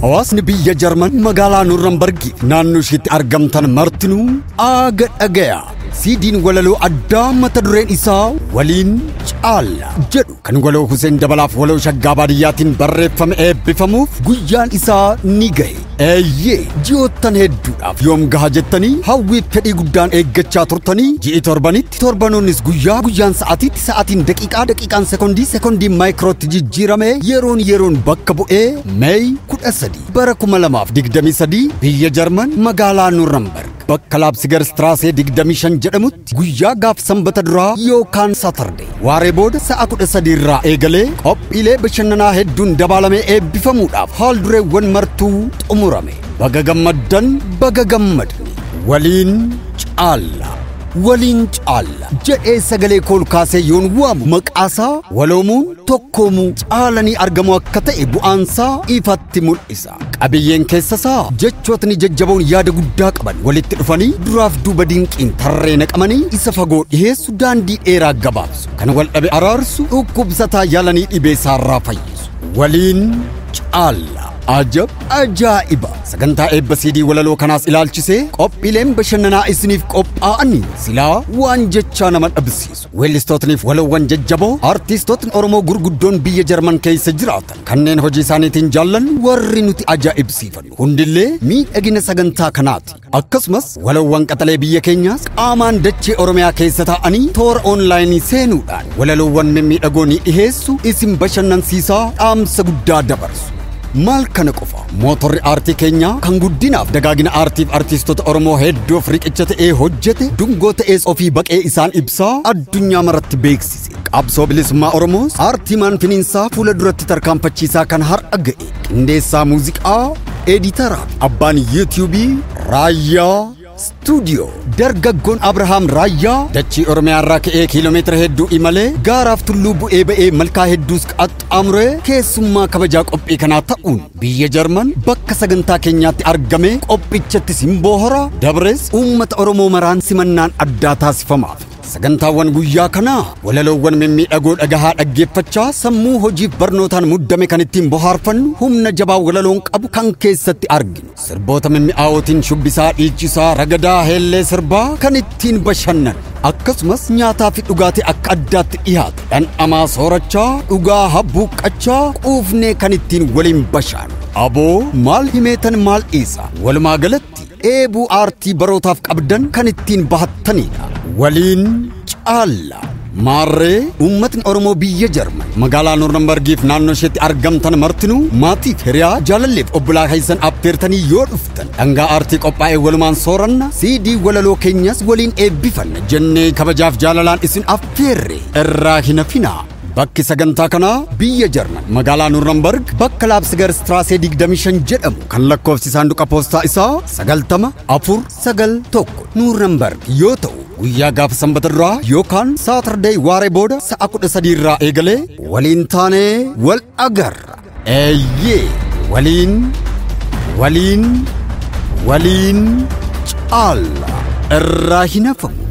Hawaasni biyya Jarman magaalaa Nurrambargii naannoo isheetti argamtan martinuu aaga dhagaya. Siidiin walaloo addaa mata dureen isaa waliin caalla jedhu kan waloo Hussein Dabalaaf waloo Shaggaa Baadiyyaatiin barreeffame eebbifamuuf guyyaan isaa ni gahe. Eeyyee, ji'oottan hedduudhaaf yoom gaha jettanii hawwiif fedhii guddaan eeggachaa turtanii ji'i torbanitti torbanoonnis guyyaa guyyaan sa'aatiitti sa'aatiin daqiiqaa daqiiqaan sekondii sekondiin maayikirootti jijjiirame yeroon yeroon bakka bu'ee Meey 13 bara 2023 biyya Jarman magaalaa Nurrambarg bakka Laapsigar Straasee 25 jedhamutti guyyaa gaaf sanbata duraa yookaan Saturday waaree booda sa'a 13 irraa eegalee qophiilee bashannanaa hedduun dabaalamee eebbifamuudhaaf haal dureewwan martuu xumurame. Baga gammaddan, baga gammadni, waliin caalla. Waliin caalla jedhee sagalee kool kaasee yoon waamu maqaasaa waloomuun tokkoomuu caalanii argamu akka ta'e bu'aansaa ifatti mul'isa. Qabiyyeen keessasaa jechootni jajjaboon yaada guddaa qaban walitti dhufanii duraaf duuba dinqiin tarree naqamanii isa fagoo dhiheessu daandii dheeraa gabaabsu kan wal dhabe araarsu dhukkubsataa yaalanii dhibee isaarraa fayyisu. Waliin caalla. Ajab ajaa'iba! Sagantaa eebba CD walaloo kanaas ilaalchisee qophiileen bashannanaa isiniif qophaa'anii silaa waan jechaa nama dhabsiisu. Weellistootniif waloowwan jajjaboo artiistootni Oromoo gurguddoon biyya Jarman keessa jiraatan kanneen hojii isaaniitiin jaallannu warri nuti ajaa'ibsiifannu hundillee miidhagina sagantaa kanaati. Akkasumas waloowwan qaxalee biyya keenyaas qaamaan dachee Oromiyaa keessa taa'anii toora onlaayinii seenuudhaan walaloowwan mimmiidhagoo ni dhiheessu, isin bashannansiisaa dhaamsa guddaa dabarsu. Maal kana qofa mootorri aartii keenyaa kan guddinaaf dagaagina aartiif artiistota Oromoo hedduuf riqicha ta'ee hojjete dungoo ta'ees ofii baqee isaan ibsaa addunyaa maratti beeksise. Qabsoo bilisummaa Oromoos aartii maanfiniinsaa fuula duratti tarkaanfachiisaa kan har'a ga'e qindeessaa muuziqaa eeditaraa fi abbaan yuutiyuubii Raayyaa Stuudiyoo dargaggoon Abrahaam Raayyaa dachii Oromiyaa irraa ka'ee kiiloomeetira hedduu imalee gaaraaf tulluu bu'ee ba'ee malkaa hedduus qaxxaamuree keessummaa kabajaa qophii kanaa ta'uun biyya Jarman bakka sagantaa keenyaatti argamee qophichatti simboo horaa dabrees uummata Oromoo maraan simannaan addaa taasifamaaf. Sagantaawwan guyyaa kanaa walaloowwan mimmiidhagoo dhagahaa dhaggeeffachaa sammuu hojiif barnootaan muddame kan ittiin bohaarfannu humna jabaa walaloon qabu kan keessatti arginu. Sirboota mimmi'aawootiin shubbisaa, dhiichisaa, ragadaa, heellee sirbaa kan ittiin bashannan. Akkasumas nyaataa fi dhugaatii akka addaatti dhiyaatu dhandhamaa soorachaa, dhugaa habbuuqqachaa quufnee kan ittiin waliin bashaanu. Aboo maal himeetan maal dhiisa? Walumaa galatti dheebuu aartii barootaaf qabdan kan ittiin bahattanidha. Waliin caalla. Maarree uummatni Oromoo biyya Jarman magaalaa Nurrambargiif naannoo isheetti argamtan martinuu maatiif hiriyaa jaalalleef obbolaa keessan affeertanii yoo dhuftan dhangaa aartii qophaa'e walumaan sooranna CD walaloo keenyas waliin eebbifanna jennee kabajaaf jaalalaan isin affeerre irraa hin hafinaa. Bakki sagantaa kanaa biyya Jarman magaalaa Nurrambarg bakka Laapsigar Straasee 25 jedhamu kan lakkoofsi saanduqa poostaa isaa 90 4 9 1 Nurrambarg yoo ta'u guyyaa gaafa sanbata duraa yookaan Saatardeey waaree booda sa'a 13 irraa eegalee waliin taanee wal agarra. Eeyyee, waliin waliin waliin caalla irraa hin hafamu.